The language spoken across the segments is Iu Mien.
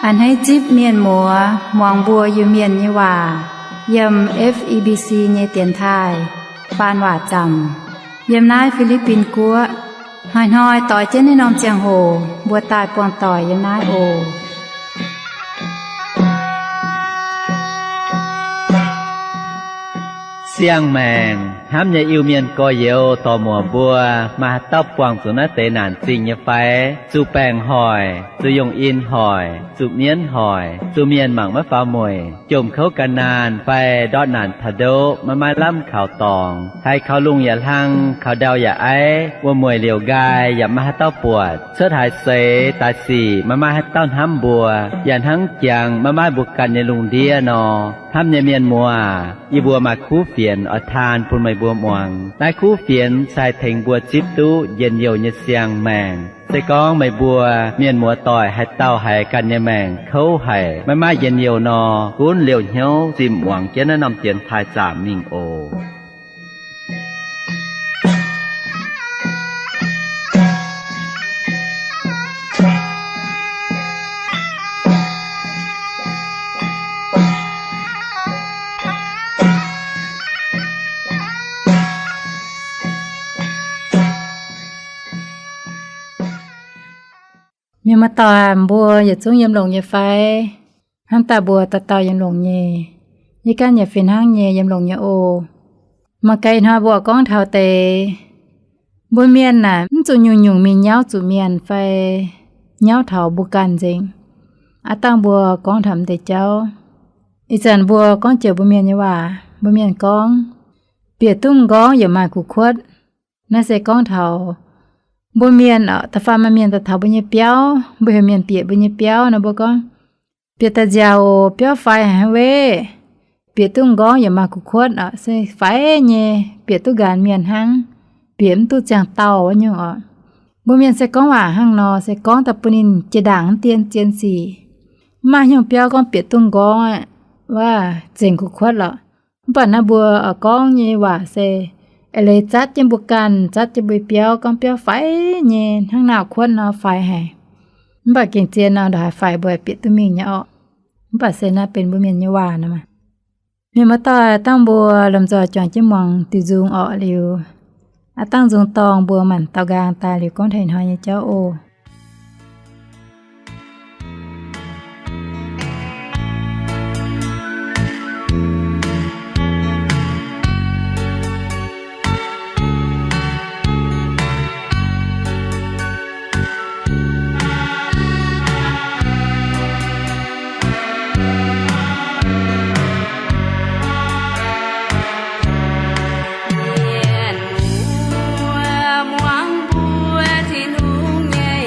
A'hneiv zipv mienh muoz muangx mbuo Iu-Mienh nyei waac yiem F E B C nyei dienx taaih faan waac zaamc yiem naaiv Fi^li^bin Guoqv. Hnoi-hnoi doix jienv naaiv norm ziangh hoc mbuo daaih buangh doic yiem naaiv oc. Siang-maengc hnamv nyei Iu-Mienh gorx-youz dorc-muoc mbuo, maaih haaix dauh buangh zuqc naaiv deix naanc zingh nyei fai? Zuqc baengc hoic, zuqc yungh in hoic, zuqc mienv hoic, zuqc mienh mangc maiv faaux mueic, jomc kouv gan naanh fai ndortv naanc taux ndoqv maiv maaih lamh kaux dorngx, haiz kaux lungh yaac hlang, kaux ndau yaac aiv, wuom-mueic liouc nqaai yaac maiv maaih haaix dauh buatc, cuotv haaix seix daaih sic maiv maaih haaix dauh hnamv mbuo, yaac hnangv jangx maiv maaih mbuo ganh nyei lungh ndiev nor. Hnamv nyei mienh muoz, yie mbuo maaih kuv fienx oix taan bun meih mbuo muangx. Naaiv kuv fienx se haih tengx mbuo zipv duqv njien-youh nyei siang-maengc. Se gorngv meih mbuo mienh muoz doic haaix dauh haiz ganh nyei maengc kouv haic, maiv maaih njien-youh nor, gunv liouh hnyouv zinh muangx jienv naaiv norm dienx taaih zaamc mingh oc. Mienh muoz-doic, mbuo yietc zungv yiem longx nyei fai? Hnamv daaih mbuo dauh dauh yiem longx nyei. Yie ganh yaac fih hnangv nyei yiem longx nyei oc. Mangc gaax ih hnoi mbuo gorngv taux deix mbuo mienh naaic mv zuqc nyungc-nyungc mingh nyauv zuqc mienh fai nyauv taux mbuo ganh nzengc. Aav dangh mbuo gorngv taux m'deix jauv. Ih zanc mbuo gorngv joux mbuo mienh nyei waac, mbuo mienh gorngv, bieqc duqv m'nqorngv yaac maaih kuv kuotv. Naaiv se gorngv taux mbuo mienh, da'faanh maaih mienh daaih taux mbuo nyei biauv, mbuo heuc mienh bieqc mbuo nyei biauv nor, mbuo gorngv, bieqc daaih nziaauc oc, biauv faix haic wev. Bieqc duqv m'nqorngv yaac maaih kuv kuotv oc, se faix nyei, bieqc duqv nqaanx mienh hnangv, bieqc mv duqv ziangh dauh wuov nyungc oc. Mbuo mienh se gorngv waac hnangv nor, se gorngv daaih bun ninh jiex ndaangc mv dien zien sic. Mv maaih nyungc biauv gorngv bieqc duqv m'nqorngv aqv, wuov zengc kuv kuotv lorqc. Mv baac naaiv mbuo oix gorngv nyei waac se eix leiz zatv jienv mbuo ganh, zatv jienv mbuo biauv, gorngv biauv faix nyei hnangv naaiv kuotv nor faix haic. Mv baac gengh zien nor, ndongc haaix faix mbuo bieqc duqv mingh nyei orqc. Mv baac se naaiv benx mbuo mienh nyei waac nor maah. Mienh muoz-doic, dangh mbuo lomh nzoih juangc jienv muangx diuh nzung orqc liuz, aav dangh nzung dorngh mbuo maanc daaux nqaang daaih liuz gorngv taux ih hnoi nyei jauv oc. Mienh muoz muangx mbuo Tin-Hungh nyei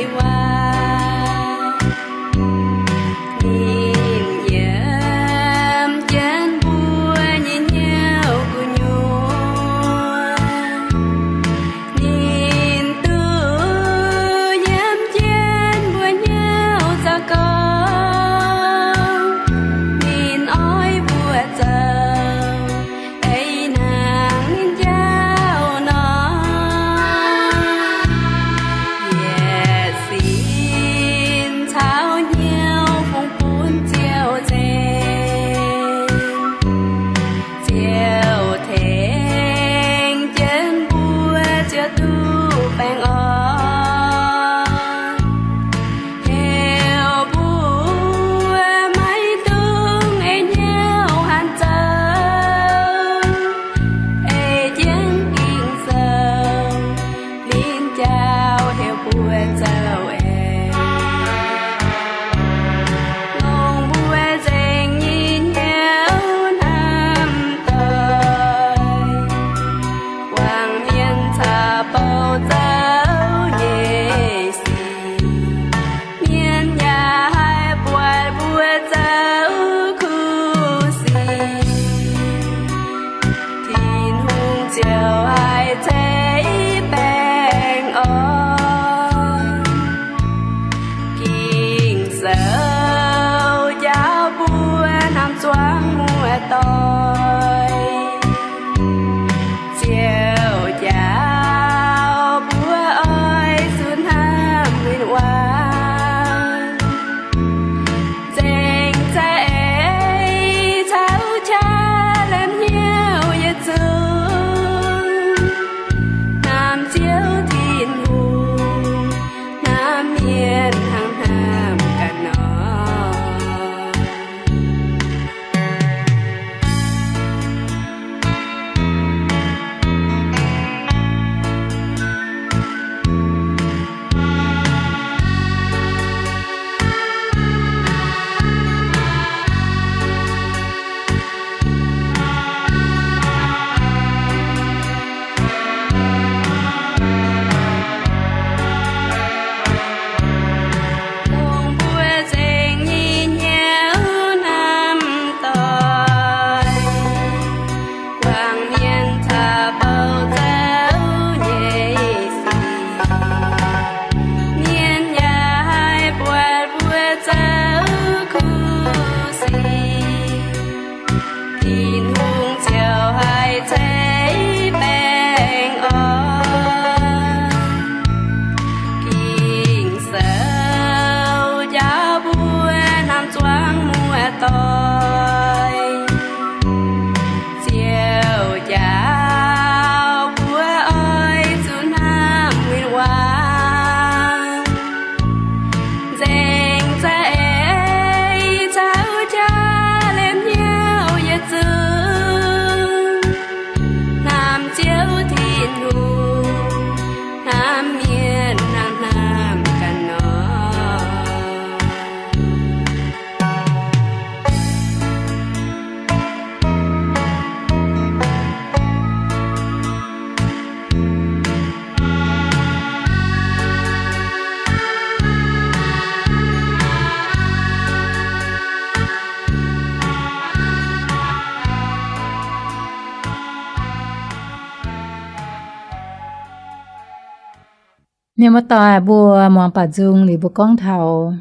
Mienh muoz-doic, mbuo muangx baac nzung liuz mbuo gorngv taux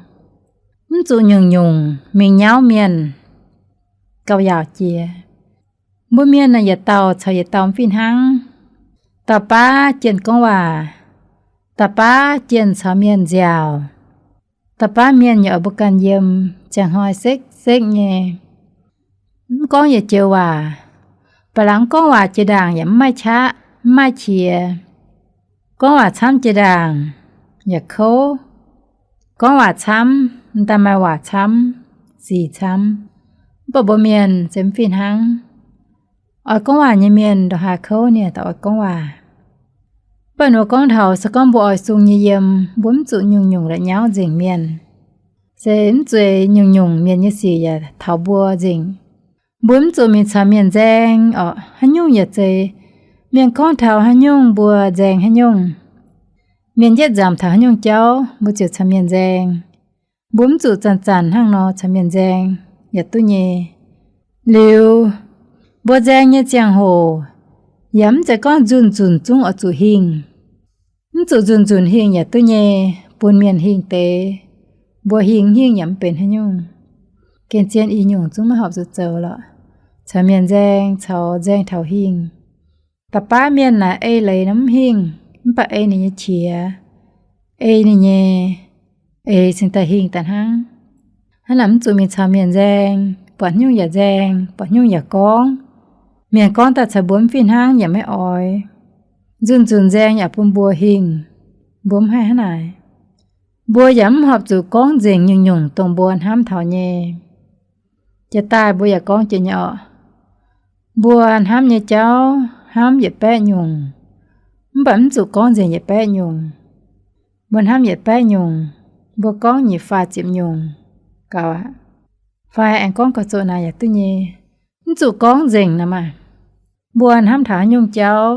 mv zuqc nyungc-nyungc mingh nyauv mienh gauh yaauc jiex. Mbuo mienh naaic yietc dauh caux yietc dauh mv fih hnangv. Dauh baav jienh gorngv waac, dauh baav jienh caux mienh nziaauc, dauh baav mienh yaac oix mbuo ganh yiem ziangh hnoi sekv-sekv nyei, mv gorngv yietc joux waac. Ba'laqc mv gorngv waac jiex ndaangc yaac mv maaih qaqv, mv maaih qiex. Gorngv waac camv jiex ndaangc yaac kouv. Gorngv waac camv, m'daaih maaih waac camv, sic camv. Mv baac mbuo mienh se mv fih hnangv. Oix gorngv waac nyei mienh ndongc haaix kouv ninh daaih oix gorngv waac. Mv baac nor gorngv taux se gorngv mbuo oix sung nyei yiem, mbuo mv zuqc nyungc-nyungc la'nyauv nzengc mienh. Se mv zuqc nyungc-nyungc mienh nyei sic yaac taux mbuo nzengc. Mbuo mv zuqc mingh caux mienh nzaeng orqc. Haaix nyungc yaac zeiz, mienh gorngv taux haaix nyungc mbuo nzaeng haaix nyungc. Mienh yietv nzamc taux haaix nyungc jauv mbuo ziouc caux mienh nzaeng. Mbuo mv zuqc zanc-zanc hnangv nor caux mienh nzaeng yaac duqv nyei. Liuz, mbuo nzaeng nyei ziangh hoc yaac mv zeiz gorngv nzunc-nzunc zungv oix zuqc hingh. Mv zuqc nzunc-nzunc hingh yaac duqv nyei, bun mienh hingh deix. Mbuo hingh hingh yaac mv benx haaix nyungc. Gengh zien i nyungc zungv maiv horpc zuqc zoux lorqc. Caux mienh nzaeng, caux nzaeng taux hingh. Da'baav mienh naaic ei leiz nor mv hingh, mv baac ei ninh nyei qiex, ei ninh nyei eix cingx daaih hingh daaih hnangv. Hnangv naaic mv zuqc mingh caux mienh nzaeng, buatc haaix nyungc yaac nzaeng, buatc haaix nyungc yaac gorngv. Mienh gorngv daaih caux mbuo mv fih hnangv yaac maiv oix. Nzunc-nzunc nzaeng yaac bun mbuo hingh, mbuo mv haih hnangv naaic. Mbuo yaac mv horpc zuqc gorngv nzengc nyungc-nyungc dongh mbuo hnamv taux nyei. Jiex daaih mbuo yaac gorngv jiex nyei orqc. Mbuo hnamv nyei jauv hnamv yietc baeqv nyungc, mv baac mv zuqc gorngv nzengc yietc baeqv nyungc. Mbuo hnamv yietc baeqv nyungc, mbuo gorngv nyic faah ziepc nyungc gauh aqv. Fai aengx gorngv gauh zoqc naaic yaac duqv nyei. Mv zuqc gorngv nzengc nor maah. Mbuo hnamv taux haaix nyungc jauv,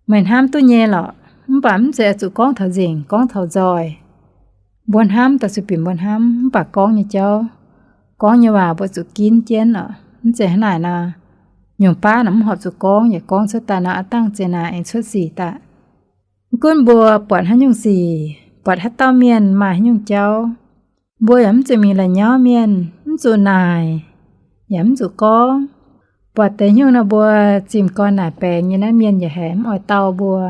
meih hnamv duqv nyei lorqc, mv baac mv zeiz oix zuqc gorngv taux nzengc, gorngv taux nzoih. Mbuo hnamv daaih zuqc bieqc mbuo hnamv, mv baac gorngv nyei jauv, gorngv nyei waac mbuo zuqc ginv jienv orqc. Mv zeiz hnangv naaic nor, nyungc baav naaic mv horpc zuqc gorngv, yaac gorngv cuotv daaih nor aav dangh zeqc naaic aengx cuotv sic daaih. Mv gunv mbuo buatc haaix nyungc sic, buatc haaix dauh mienh maaih haaix nyungc jauv, mbuo yaac mv zuqc mingh la'nyauv mienh, mv zuqc naaic, yaac mv zuqc gorngv. Buatc deix nyungc nor mbuo zimh gorn naaic baengx nyei naaiv mienh yaac haiz mv oix dau mbuo.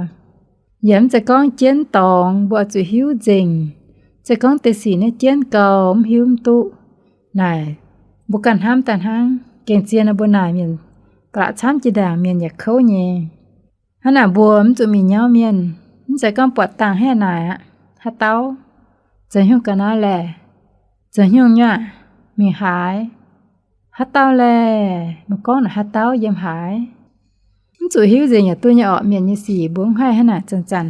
Yaac mv zeiz gorngv jienv dorngx mbuo oix zuqc hiuv nzengc. Zeiz gorngv deix sic naaiv jienv gau mv hiuv mv duqv naaic, mbuo ganh hnamv daaih hnangv. Gengh zien nor mbuo naaic mienh ba'laqc camv jiex ndaangc mienh yaac kouv nyei. Hnangv naaic mbuo mv zuqc mingh nyauv mienh. Mv zeiz gorngv buatc dangh hnangv naaic aqv, haaix dauh, zoux haaix nyungc ga'naaiv laeh, zoux haaix nyungc nyuav, mingh haaix, haaix dauh laeh, meih gorngv naaic haaix dauh yiem haaix. Mv zuqc hiuv nzengc yaac duqv nyei orqc. Mienh nyei sic mbuo mv haih hnangv naaic zanc-zanc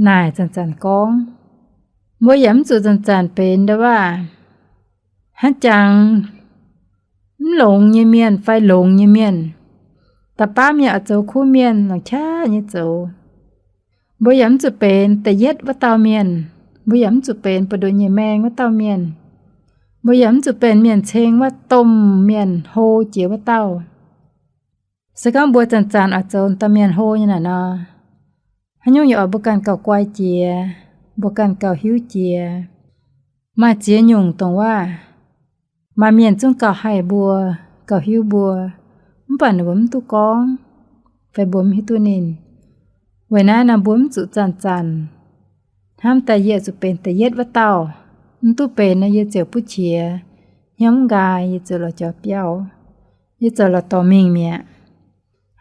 naaic zanc-zanc gorngv. Mbuo yaac mv zuqc zanc-zanc benx nda'waav hnangv jangx mv longx nyei mienh fai longx nyei mienh. Da'baav mienh oix zoux kuv mienh longc qaqv nyei zoux. Mbuo yaac mv zuqc benx da'yietv wuov dauh mienh. Mbuo yaac mv zuqc benx buoz-nduqc nyei maeng wuov dauh mienh. Mbuo yaac mv zuqc benx mienh ceng wuov domh mienh hlo jiex wuov dauh. Se gorngv mbuo zanc-zanc oix zoux dauh mienh hlo nyei naaic nor, haaix nyungc yaac oix mbuo ganh gauh guai jiex, mbuo ganh gauh hiuv jiex. Maaih ziex nyungc dongh waav, maaih mienh zungv gauh haih mbuo, gauh hiuv mbuo, mv baac ninh mbuo mv duqv gorngv, fai mbuo mv hiuv duqv ninh. Weic naaiv nor mbuo mv zuqc zanc-zanc hnamv daaih yie zuqc benx da'yietv wuov dauh. Mv duqv benx nor yie ziouc butv qiex, hnyouv mv nqaai, yie ziouc lorz jaux biauv, yie ziouc lorz dorh mingh mi'aqv.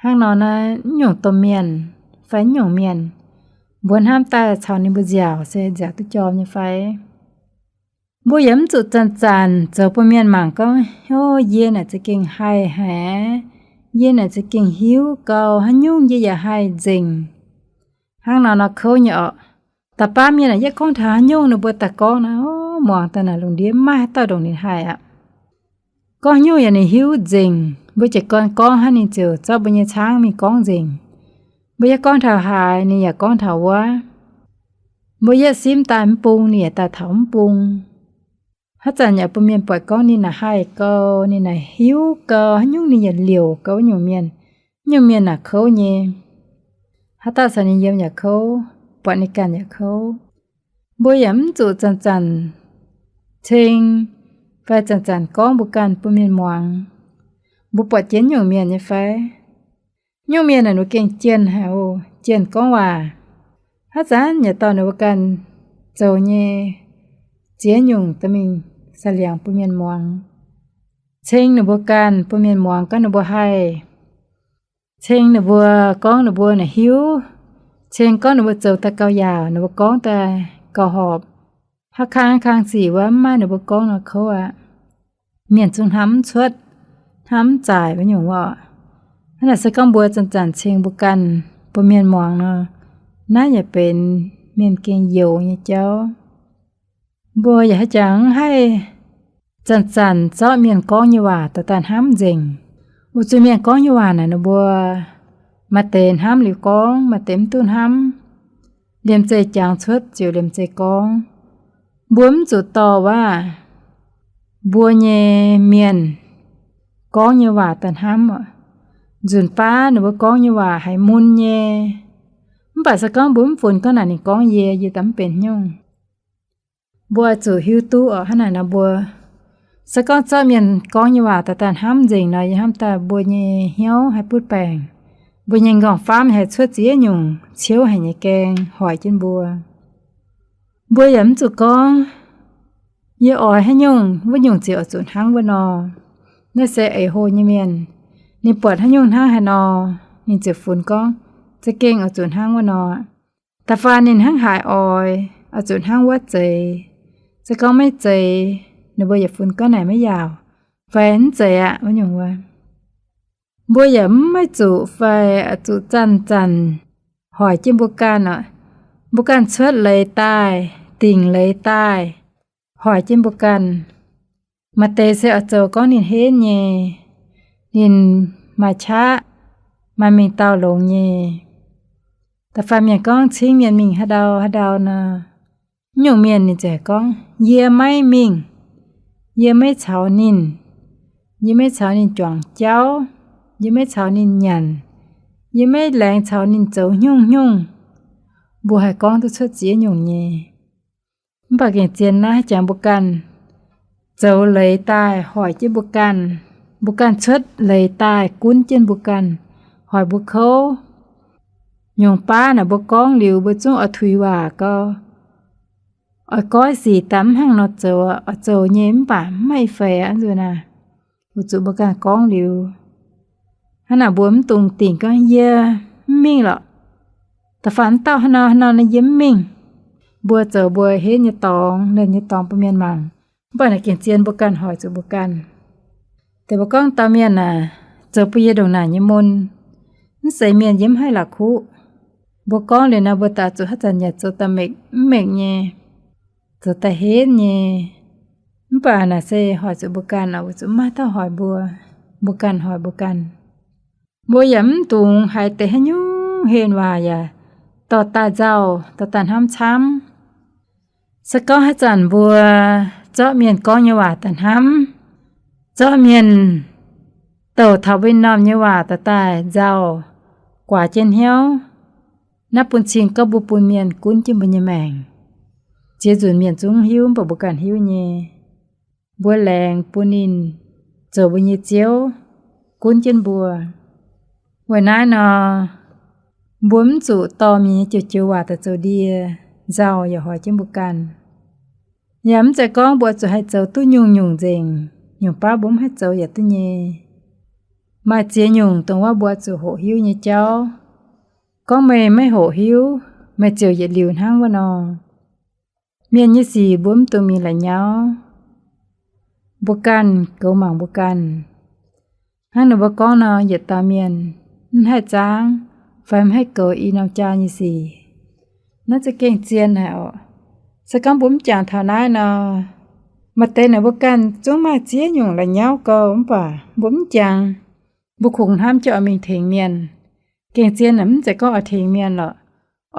Hnangv nor naaiv, mv nyungc domh mienh fai mv nyungc mienh, mbuo hnamv daaih caux ninh mbuo nziaauc se nziaauc duqv jorm nyei fai? Mbuo yaac mv zuqc zanc-zanc zoux bun mienh mangc gorngv, Hov, yie naaic za'gengh haih haic, yie naaic za'gengh hiuv gau, haaix nyungc yie yaac haih nzengc. Hnangv nor nor kouv nyei orqc. Da'baav mienh aah, yietv gorngv taux haaix nyungc ninh mbuo daaih gorngv naaic, Ov, muangx daaih naaic lungh ndiev maiv maaih haaix dauh ndongc ninh haih aqv. Gorngv haaix nyungc yaac ninh hiuv nzengc. Mbuo jiez gorn gorngv hnangv, ninh ziouc zorqv mbuo nyei caangv mingh gorngv nzengc. Mbuo yietv gorngv taux haaix, ninh yaac gorngv taux wuov. Mbuo yietv simv daaih mv bung, ninh yaac daaih taux mv bung. Haaix zanc yaac bun mienh buatc gorngv ninh naaic haih gau, ninh naaic hiuv gau, haaix nyungc ninh yaac liouc gau wuov nyungc mienh. Nyungc mienh naaic kouv nyei. Haaix dauh caux ninh yiem yaac kouv. buatc ninh ganh yaac kouv. Mbuo yaac mv zuqc zanc-zanc ceng fai zanc-zanc gorngv mbuo ganh bun mienh muangx. Mbuo buatc jienv nyungc mienh nyei fai? Nyungc mienh naaic ninh gengh jienh haic oc, jienh gorngv waac. Haaix zanc yaac dorh ninh mbuo ganh zoux nyei ziex nyungc dorh mingh saic liangx bun mienh muangx. Ceng ninh mbuo ganh bun mienh muangx gorngv ninh mbuo haih. Ceng ninh mbuo gorngv ninh mbuo naaic hiuv. Ceng gorngv ninh mbuo zoux daaih gauh yaauc, ninh mbuo gorngv daaih gauh horpc. Haaix kang kang sic wuov mv maaih ninh mbuo gorngv nor kouv aqv. Mienh zungv hnamv mv cuotv, hnamv mv zaaic wuov nyungc orqc. Hnangv naaic se gorngv mbuo zanc-zanc ceng mbuo ganh bun mienh muangx nor, naaiv yaac benx mienh gengh youx nyei jauv. Mbuo yaac haaix jangx haih zanc-zanc zorqv mienh gorngv nyei waac daaih daaih hnamv nzengc. Wuov zuqc mienh gorngv nyei waac naaic ninh mbuo maaih deix hnamv liuz gorngv, maaih deix mv duqv hnamv. Liemh zeih jangx cuotv ziouc liemh zeih gorngv. Mbuo mv zuqc dorh waac mbuo nyei mienh gorngv nyei waac daaih hnamv oc. Nzunc baav ninh mbuo gorngv nyei waac haiz mun nyei. Mv baac se gorngv mbuo mv funx gorngv naaic ninh gorngv yie, yie daaih mv benx nyungc. Mbuo oix zuqc hiuv duqv oc, hnangv naaic nor mbuo se gorngv zorqv mienh gorngv nyei waac daaih daaih hnamv nzengc nor, yie hnamv daaih mbuo nyei hnyouv haih butv baengc. Mbuo nyei nqorngv-famv haih cuotv ziex nyungc ciouv haic nyei gaeng hoic jienv mbuo. Mbuo yaac mv zuqc gorngv, yie oix haaix nyungc, wuov nyungc ziouc oix zuqc hnangv wuov nor. Naaiv se eix hlo nyei mienh, ninh buatc haaix nyungc hnangv haaix nor, ninh ziouc funx gorngv, za'gengh oix zuqc hnangv wuov nor. Da'faanh ninh hnangv haaix oix, oix zuqc hnangv wuov zeiz. Se gorngv maiv zeiz, ninh mbuo yaac funx gorngv naaic maiv yaauc, fai mv zeiz aqv wuov nyungc wuov. Mbuo yaac mv maaih zuqc fai oix zuqc zanc-zanc hoic jienv mbuo ganh oc. Mbuo ganh cuotv leiz daaih, dingc leiz daaih, hoic jienv mbuo ganh. Maaih deix se oix zoux gorngv ninh henv nyei, ninh maaih qaqv, maaih mingh dauh longx nyei. Da'faanh mienh gorngv cingv mienh mingh haaix ndau haaix ndau nor, nyungc mienh ninh ziouc gorngv, yie maiv mingh, yie maiv caux ninh, yie maiv caux ninh juangc jauv, yie maiv caux ninh nyanc, yie maiv laengz caux ninh zoux nyungc-nyungc. Mbuo haih gorngv duqv cuotv ziex nyungc nyei. Mv baac gengh zien naaiv jangx mbuo ganh zoux leiz daaih hoic jienv mbuo ganh, mbuo ganh cuotv leiz daaih gunv jienv mbuo ganh, hoic mbuo kouv. Nyungc baav naaic mbuo gorngv liuz mbuo zungv oix tuix waac gau, oix goiv sic daaih mv hnangv nor zoux, oix zoux nyei mv baac mv maaih feix aqv nzuqc naaic. Weic zuqc mbuo ganh gorngv liuz, hnangv naaic mbuo mv dungx dingc gorngv yie mv mingh lorqc. Da'faanh mv dauh haaix nor haaix nor nor yie mv mingh. Mbuo zoux mbuo henv nyei dorngx, nernh nyei dorngx bun mienh mangc. Mv baac naaic gengh zien mbuo ganh hoic zuqc mbuo ganh. Deix mbuo gorngv dauh mienh aah, zoux bun yie ndongc naaic nyei mun, mv zeiz mienh yie mv haih la'kuqv. Mbuo gorngv liuz nor mbuo daaih zuqc haaix zanc yaac zoux daaih mengh mv mengh nyei, zoux daaih henv nyei. Mv baac naaic se hoic zuqc mbuo ganh oc, weic zuqc mv maaih dauh hoic mbuo, mbuo ganh hoic mbuo ganh. Mbuo yaac mv dungx haiz deix haaix nyungc henv waac yaac dorh daaih nzauh, dorh daaih hnamv camv. Se gorngv haaix zanc mbuo zorqv mienh gorngv nyei waac daaih hnamv, zorqv mienh douc taux mbuo norm nyei waac daaih daaih nzauh, guaax jienv hnyouv, naaiv bun cing gorngv mbuo bun mienh gunv jienv mbuo nyei maengc. Ziex nzunc mienh zungv hiuv mv baac mbuo ganh hiuv nyei. Mbuo laengz bun ninh zoux mbuo nyei ziouv, gunv jienv mbuo. Weic naaiv nor, mbuo mv zuqc dorh mienh nyei joux-joux waac daaih zoux ndie, nzauh yaac hoic jienv mbuo ganh. Yaac mv zeiz gorngv mbuo zuqc haih zoux duqv nyungc-nyungc nzengc, nyungc baav mbuo mv haih zoux yaac duqv nyei. Maaih ziex nyungc dongh wuov mbuo zuqc hoqc hiuv nyei jauv. Gorngv meih maiv hoqc hiuv, meih ziouc yietc liuz hnangv wuov nor. Mienh nyei sic mbuo mv dungx mingh la'nyauv. Mbuo ganh goux mangc mbuo ganh. Hnangv ninh mbuo gorngv nor, yietc dauh mienh mv haih zaangv fai mv haih goux i norm jaa nyei sic. Naaiv za'gengh zien haic oc. Se gorngv mbuo mv jangx taux naaiv nor, maaih deix naaic mbuo ganh zungv maaih ziex nyungc la'nyauv gou mv baac mbuo mv jangx. Mbuo kungx hnamv jienv oix mingh tengx mienh. Gengh zien naaic mv zeiz gorngv oix tengx mienh lorqc.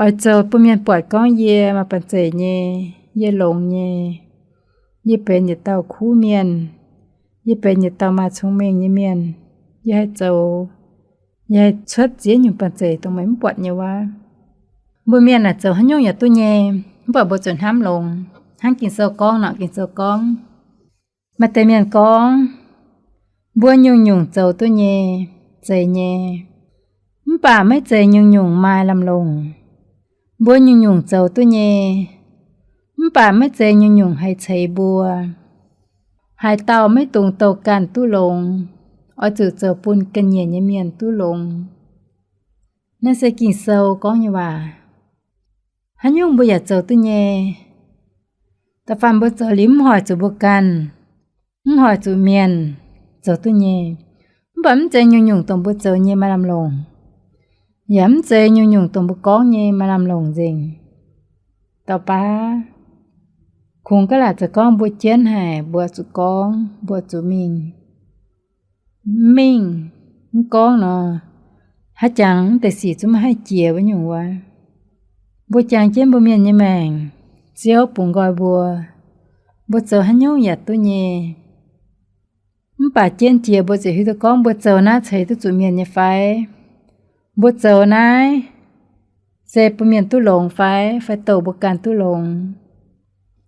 Oix zoux bun mienh buatc gorngv yie maaih banh zeic nyei, yie longx nyei, yie benx yietc dauh kuv mienh, yie benx yietc dauh maaih cong-mengh nyei mienh, yie haih zoux, yie haih cuotv ziex nyungc banh zeic dongh meih mv buatc nyei wuov. Mbuo mienh naaic zoux haaix nyungc yaac duqv nyei, mv baac mbuo zuqc hnamv longx. Hnangv Ging-Sou gorngv nor, Ging-Sou gorngv, maaih deix mienh gorngv, mbuo nyungc-nyungc zoux duqv nyei, zeiz nyei, mv baac maiv zeiz nyungc-nyungc maaih lamh longc. Mbuo nyungc-nyungc zoux duqv nyei, mv baac maiv zeiz nyungc-nyungc haih ceix mbuo. Haaix dauh maiv dungx douh ganh duqv longx, oix zuqc zoux bun ga'nyiec nyei mienh duqv longx. Naaiv se Ging-Sou gorngv nyei waac. Haaix nyungc mbuo yaac zoux duqv nyei. Da'faanh mbuo zoux liuz mv hoic zuqc mbuo ganh, mv hoic zuqc mienh, zoux duqv nyei. Mv baac mv zeiz nyungc-nyungc dongh mbuo zoux nyei maaih lamh longc, yaac mv zeiz nyungc-nyungc dongh mbuo gorngv nyei maaih lamh longc nzengc. Dauh baav, kungx gaax laaic zoux gorngv mbuo jienv haic, mbuo zuqc gorngv, mbuo zuqc mingh. Mv mingh, mv gorngv nor, haaix jangx mv deix sic zungv maiv haih jiex wuov nyungc wuov. Mbuo jangx jienv mbuo mienh nyei maengc, Ziouv bungx nqoi mbuo, mbuo zoux haaix nyungc yaac duqv nyei. Mv baac jienv jiex mbuo ziouc hiuv duqv gorngv mbuo zoux naaiv ceix duqv zuqc mienh nyei fai? Mbuo zoux naaiv se bun mienh duqv longx fai, fai douh mbuo ganh duqv longx?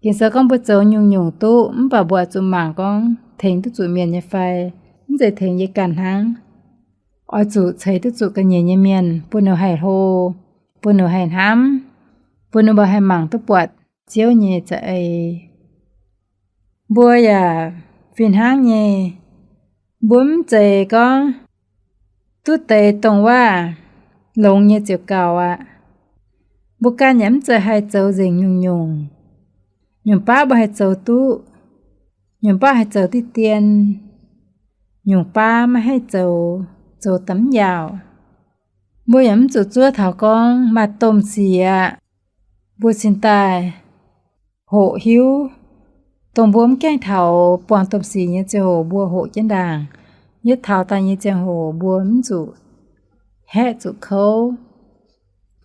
Ging-Sou gorngv mbuo zoux nyungc-nyungc duqv, mv baac mbuo oix zuqc mangc gorngv tengx duqv zuqc mienh nyei fai, mv zeiz tengx yie ganh hnangv. Oix zuqc ceix duqv zuqc ga'nyiec nyei mienh, bun ninh haih hlo, bun ninh haih hnamv, bun ninh mbuo haih mangc duqv buatc Ziouv nyei za'eix. Mbuo yaac fih hnangv nyei. Mbuo mv zeiz gorngv duqv deix dongh waac longx nyei ziouc gaux aqv. Mbuo ganh yaac mv zeiz haih zoux nzengc nyungc-nyungc. Nyungc baav mbuo haih zoux duqv, nyungc baav haih zoux diqv dien, nyungc baav maiv haih zoux, zoux da'mv yaauc. Mbuo yaac mv zuqc zuov taux gorngv maaih domh sic aqv, mbuo cingx daaih hoqc hiuv. Dongh mbuo mv gaengh taux buangh domh sic nyei ziangh hoc mbuo hoqc jienv ndaangc. Yietv taux daaih nyei ziangh hoc mbuo mv zuqc haeqv zuqc kouv.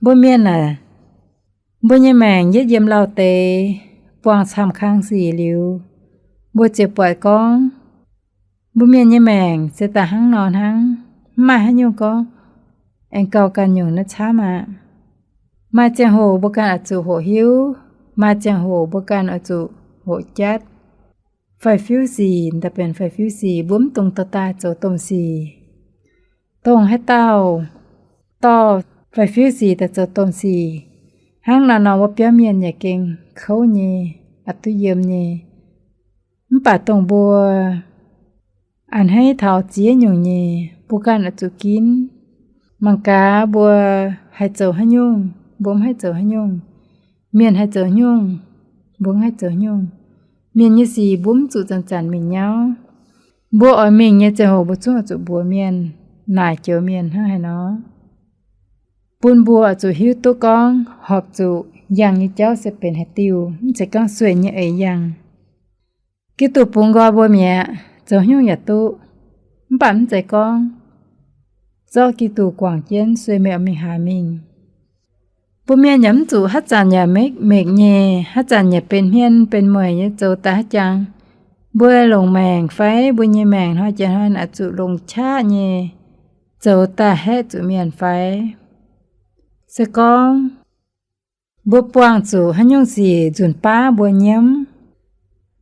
Mbuo mienh aah, mbuo nyei maengc yietv yiem lauh deix buangh camv-kang sic liuz, mbuo ziouc buatc gorngv mbuo mienh nyei maengc se daaih hnangv nor hnangv, mv maaih haaix nyungc gorngv aengx gauh ganh nyungc naaiv camv aqv. Maaih ziangh hoc mbuo ganh oix zuqc hoqc hiuv, maaih ziangh hoc mbuo ganh oix zuqc hoqc jatv. Faix-fiuv sic, daaih benx faix-fiuv sic, mbuo mv dungx dorh daaih zoux domh sic. Dongh haaix dauh dorh faix-fiuv sic daaih zoux domh sic, hnangv naaiv nor wuov biauv mienh yaac gengh kouv nyei, aqc duqv yiem nyei. Mv baac dongh mbuo a'hneiv taux ziex nyungc nyei, mbuo ganh oix zuqc ginv. Mangc gaax mbuo haih zoux haaix nyungc, mbuo mv haih zoux haaix nyungc. Mienh haih zoux nyungc, mbuo mv haih zoux nyungc. Mienh nyei sic mbuo mv zuqc zanc-zanc mingh nyauv. Mbuo oix mingh nyei ziangh hoc mbuo zungv oix zuqc mbuox mienh, naaic joux mienh hnangv haaix nor, bun mbuo oix zuqc hiuv duqv gorngv horpc zuqc yangh nyei jauv se benx haaix diuh, mv zeiz gorngv sueih nyei eix yangh. Giduc bungx nqoi mbuo mi'aqv, zoux haaix nyungc yaac duqv, mv baac mv zeiz gorngv zorqv Giduc guangc jienv sueih meih oix mingh haaix mingh. Mbuo mienh yaac mv zuqc haaix zanc yaac mekv mekv nyei, haaix zanc yaac benx hmien benx mueic nyei zoux daaih haaix jangx. Mbuo longc maengc fai mbuo nyei maengc hnoi jiex hnoi oix zuqc longc qaqv nyei zoux daaih haeqv zuqc mienh fai? Se gorngv mbuo buangh zuqc haaix nyungc sic nzunc baav mbuo nyiemv,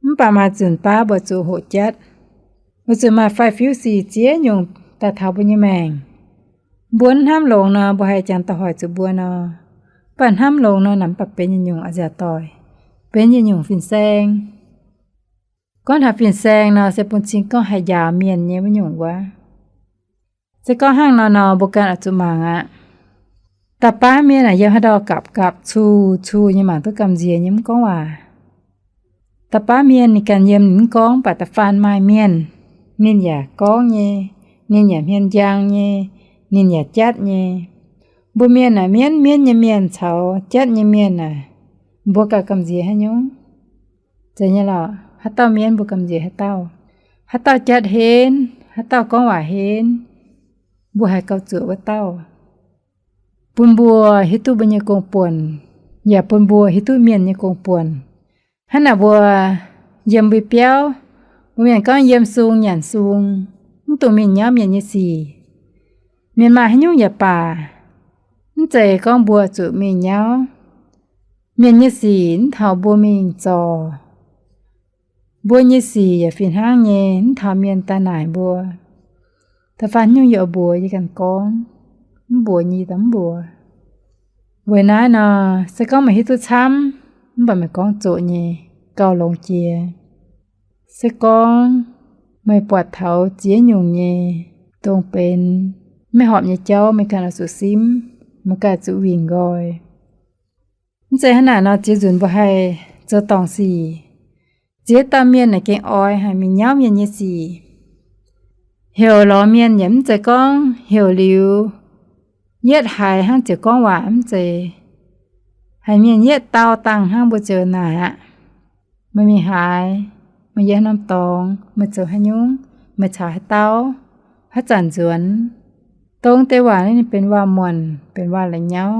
mv baac maaih nzunc baav mbuo zuqc hoqc jatv. Weic zuqc maaih faix-fiuv sic ziex nyungc daaih taux mbuo nyei maengc. Mbuo mv hnamv longx nor, mbuo haih jangx daaih hoic zuqc mbuo nor. Mv baac hnamv longx nor, naaic mv baac benx yietc nyungc a'nziaauc doic, benx yietc nyungc fin-saeng. Gorngv taux fin-saeng nor, se bun cing gorngv haih njaaux mienh nyei wuov nyungc wuov. Se gorngv hnangv nor nor, mbuo ganh oix zuqc mangc aqv. Da'baav mienh aah, yiem haaix ndau gapv gapv cuh cuh nyei, mangc duqv gamh nziex nyei, mv gorngv waac. Da'baav mienh ninh ganh yiem ninh mv gorngv, mv baac da'faanh maaih mienh ninh yaac gorngv nyei, ninh yaac hmien njang nyei, ninh yaac jatv nyei. Mbuo mienh aah, mienv mienv nyei mienh caux jatv nyei mienh aah, mbuo gauh gamh nziex haaix nyungc? Zeiz nyei lorqc. Haaix dauh mienv mbuo gamh nziex haaix dauh. Haaix dauh jatv henv, haaix dauh gorngv waac henv, mbuo haiz gauh zuoqc wuov dauh. Bun mbuo hiuv duqv mbuo nyei gong-buonc, yaac bun mbuo hiuv duqv mienh nyei gong-buonc. Hnangv naaic mbuo yiem mbuo biauv, mbuo mienh gorngv yiem sung nyanc sung, mv dungx mingh nyauv mienh nyei sic. Mienh maaih haaix nyungc yaac baac, Mv zeiz gorngv mbuo zuqc mingh nyauv. Mienh nyei sic mv taux mbuo mingh zorc. Mbuo nyei sic yaac fih hnangv nyei, mv taux mienh daaih naaic mbuo. Da'faanh nyungc yie oix mbuox yie ganh gorngv, mv mbuox nyei daaih mv mbuox. Weic naaiv nor, se gorngv meih hiuv duqv camv, mv baac meih gorngv zoqc nyei, gauh longx jiex. Se gorngv meih buatc taux ziex nyungc nyei dongh benx maiv horpc nyei jauv, meih ganh oix zuqc simv, meih ganh zuqc wingh nqoi. Mv zeiz hnangv naaic nor, ziex nzunc mbuo haih zoux dorngc sic. Ziex dauh mienh naaic gengh oix haih mingh nyauv mienh nyei sic. Heuc lorz mienh yaac mv zeiz gorngv heuc liuz yietv haiz hnangv ziouc gorngv waac, mv zeiz. Haiz mienh yietv dau dangh hnangv mbuo ziouc naaic aqv. Meih mingh haaix? Meih yiem haaix norm dorngx? Meih zoux haaix nyungc? Meih caux haaix dauh? Haaix zanc nzuonx? Dongh deix waac naaiv ninh benx waac-muonc, benx waac-la'nyauv.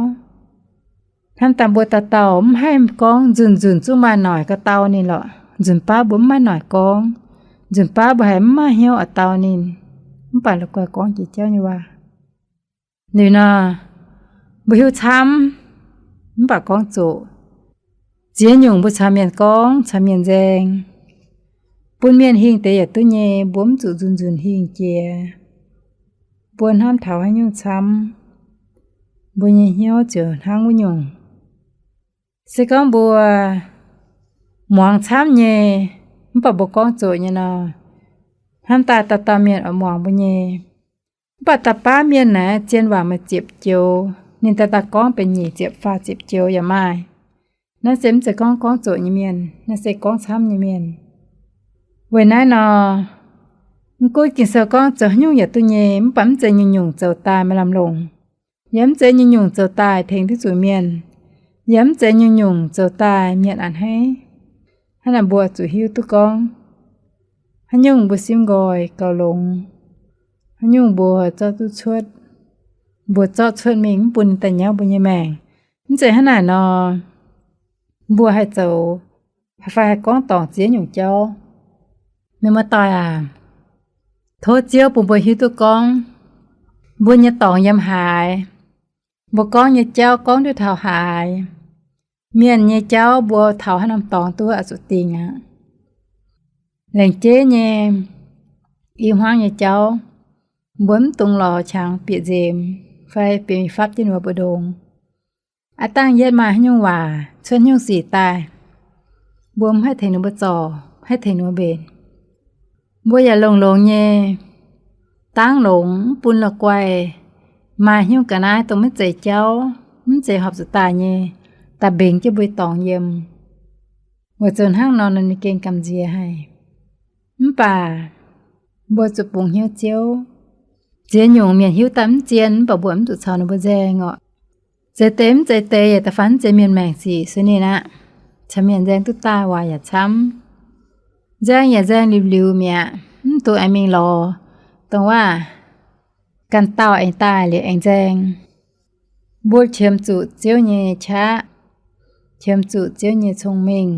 Hnamv dangh mbuo dauh dauh mv haih gorngv nzunc nzunc zungv maaih noic ga'dau ninh lorqc. Nzunc baav mbuo mv maaih noic gorngv. Nzunc baav mbuo haiz mv maaih hnyouv oix dau ninh. Mv baac la'guaih gorngv jiex jauv nyei waac. Liuz nor, mbuo hiuv camv, mv baac gorngv zoqc. Ziex nyungc mbuo caux mienh gorngv, caux mienh nzaeng, bun mienh hingh deix yaac duqv nyei, mbuo mv zuqc nzunc nzunc hingh jiex. Mbuo hnamv taux haaix nyungc camv, mbuo nyei hnyouv ziouc hnangv wuov nyungc. Se gorngv mbuo muangx camv nyei, mv baac mbuo gorngv zoqc nyei nor, hnamv daaih dauh dauh mienh oix muangx mbuo nyei. Mv baac da'faanh mienh naaiv zien waac meih ziepc joux, ninh daaih daaih gorngv benx nyic ziepc faah ziepc joux yaac maaih. Naaiv se mv zeiz gorngv gorngv zoqc nyei mienh, naaiv se gorngv camv nyei mienh. Weic naaiv nor, mv gunv Ging-Sou gorngv zoux haaix nyungc yaac duqv nyei, mv baac mv zeiz nyungc-nyungc zoux daaih maaih lamh longc. Yaac mv zeiz nyungc-nyungc zoux daaih tengx duqv zuqc mienh. Yaac mv zeiz nyungc-nyungc zoux daaih mienh a'hneiv. Hnangv naaic mbuo zuqc hiuv duqv gorngv, haaix nyungc mbuo simv nqoi gauh longx, haaix nyungc mbuo zorqv duqv cuotv, mbuo zorqv cuotv mingh mv bun ninh daaih nyauv mbuo nyei maengc. Mv zeiz hnangv naaic nor, mbuo haih zoux, haih fai haih gorngv dorngc ziex nyungc jauv. Mienh muoz-doic aac, tov Ziouv bun mbuo hiuv duqv gorngv, mbuo nyei dorngx yiem haaix, mbuo gorngv nyei jauv gorngv duqv taux haaix, mienh nyei jauv mbuo taux haaix norm dorngx duqv oix zuqc dingc aqv. Laengz jeiv nyei, i hmuangv nyei jauv, mbuo mv dungx lorz qangx bieqc nzemx fai bieqc mingh fapv jienv ninh mbuo mbu'ndongx. Aav dangh yietv maaih haaix nyungc waac cuotv haaix nyungc sic daaih, mbuo mv haih tengx ninh mbuo zorc, mv haih tengx ninh mbuo mbenc. Mbuo yaac longx-longx nyei dangv longx mv bun la'guaih maaih haaix nyungc ga'naaiv dongh maiv zeiz jauv, mv zeiz horpc zuqc daaih nyei, daaih mbengx jienv mbuo nyei dorngx yiem. Weic zuqc hnangv nor, ninh gengh gamh nziex haic. Mv baac mbuo zuqc bungx hnyouv Ziouv. Ziex nyungc mienh hiuv daaih mv zien, mv baac mbuo mv zuqc caux ninh mbuo nzaeng orqc. Zeiz deix mv zeiz deix yaac da'faanh mv zeiz mienh maengc sic sueih ninh aqv. Caux mienh nzaeng duqv daaih waac yaac camv. Nzaeng yaac nzaeng liuz-liuz mi'aqv, mv dungx aengx mingh lorz dongh waac ganh dauh aengx daaih liuz aengx nzaeng. Mbuo qiemx zuqc Ziouv nyei qaqv, qiemx zuqc Ziouv nyei cong-mengh,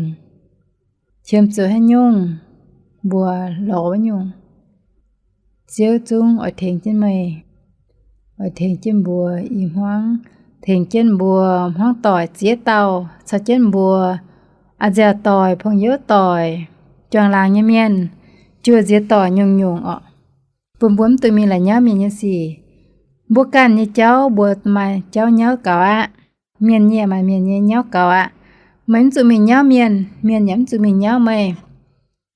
qiemx zuqc haaix nyungc mbuo lorz wuov nyungc. Ziouv zungv oix tengx jienv meih, oix tengx jienv mbuo i hmuangv, tengx jienv mbuo hmuangv doic ziex dauh, caux jienv mbuo a'nziaauc doic, pong-youv doic, juangc laangc nyei mienh, juoz nziex doic nyungc-nyungc orqc, bun mbuo mv dungx mingh la'nyauv mienh nyei sic. Mbuo ganh nyei jauv mbuo maaih jauv nyauv gaux aqv. Mienh nyei maaih mienh nyei nyauv gaux aqv. Meih mv zuqc mingh nyauv mienh, mienh yaac mv zuqc mingh nyauv meih.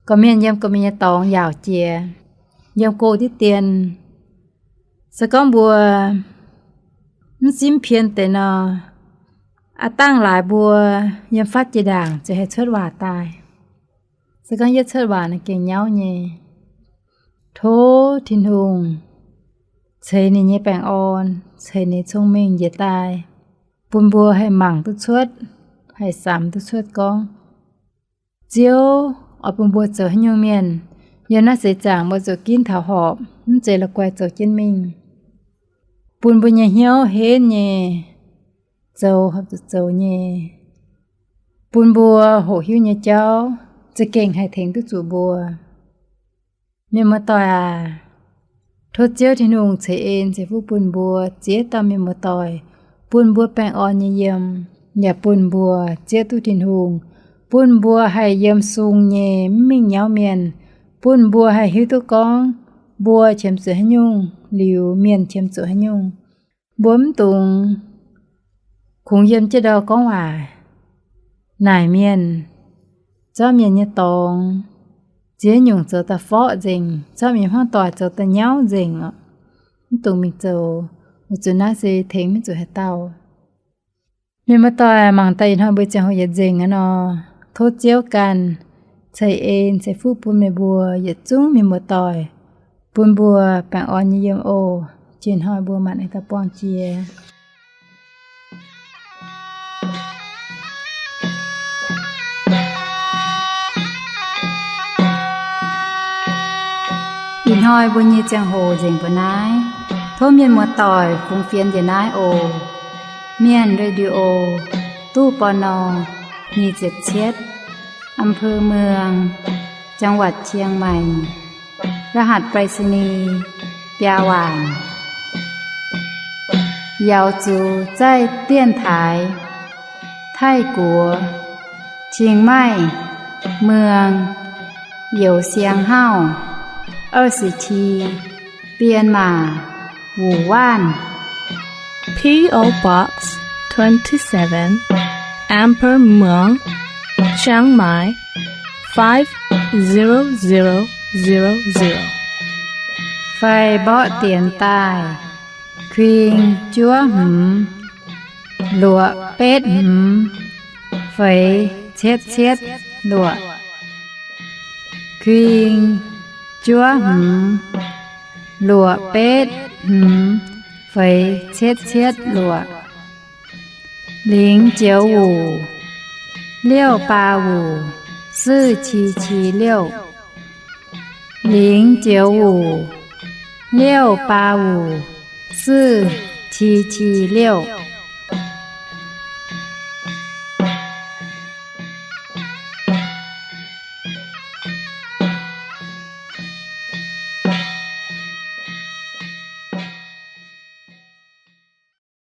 Gorqv-mienh yiem gorqv-mienh nyei dorngx yaauc jiex, yiem go diqv dien. Se gorngv mbuo mv simv pien deix nor, aav dangh laaix mbuo yiem fatv jiex ndaangc ziouc haih cuotv waac daaih. Se gorngv yietv cuotv waac naaiv gengh nyauv nyei. Tov Tin-Hungh ceix ninh nyei baengh orn, ceix ninh nyei cong-mengh njiec daaih, bun mbuo haih mangc duqv cuotv, haih samx duqv cuotv gorngv Ziouv oix bun mbuo zoux haaix nyungc mienh. Yiem naaiv seix zaangc mbuo zuqc ginv taux horpc, mv zeiz la'guaih zoux jienv mingh. Bun mbuo nyei hnyouv henv nyei, zoux horpc zuqc zoux nyei. Bun mbuo hoqc hiuv nyei jauv za'gengh haih tengx duqv zuqc mbuo. Mienh muoz-doic aac, tov Ziouv Tin-Hungh ceix en ceix fuqv bun mbuo ziex dauh mienh muoz-doic, bun mbuo baengh orn nyei yiem, yaac bun mbuo zieqv duqv Tin-Hungh, bun mbuo haih yiem sung nyei mv mingh nyauv mienh, bun mbuo haih hiuv duqv gorngv mbuo qiemx zuqc haaix nyungc liuz mienh qiemx zuqc haaix nyungc. Mbuo mv dungx kungx yiem jienv ndau gorngv waac naaic mienh, zorqv mienh nyei dorngx, ziex nyungc zoux daaih forqv nzengc, zorqv mienh hmuangv doic zoux daaih nyauv nzengc oc. Mv dungx mingh zoux. Weic zuqc naaiv se tengx maiv zuqc haaix dauh. Mienh muoz-doic, mangc daaih ih hnoi mbuo ziangh hoc yietc nzengc aqv nor, tov Ziouv ganh ceix en ceix fuqv bun meih mbuo yietc zungv mienh muoz-doic, bun mbuo baengh orn nyei yiem oc. Ih hnoi mbuo maanc aengx daaih buangh jiex. Ih hnoi mbuo nyei ziangh hoc nzengc mbuo naaiv. Tov mienh muoz-doic fungx fienx njiec naaiv oc. Mienh Radio, ตู้ ปณ. nyic ziepc cietv, อำเภอเมือง จังหวัดเชียงใหม่ รหัสไปรษณีย์ biaa waanc. 瑶族在电台 Taiv-Guoqv เชียงใหม่เมือง Yosiang Hauv 二十七 Bienh Maac Wuc Waanv. P O Box twenty-seven, Amber Muang, Chiang Mai, five zero zero zero zero. Fai mborqv dienx daaih: kuing juov hmz luoqc betv hmz feix cietv cietv luoqc. Kuing juov hmz luoqc betv hmz feix cietv cietv luoqc. 零九五 六八五 四七七六. 零九五 六八五 四七七六.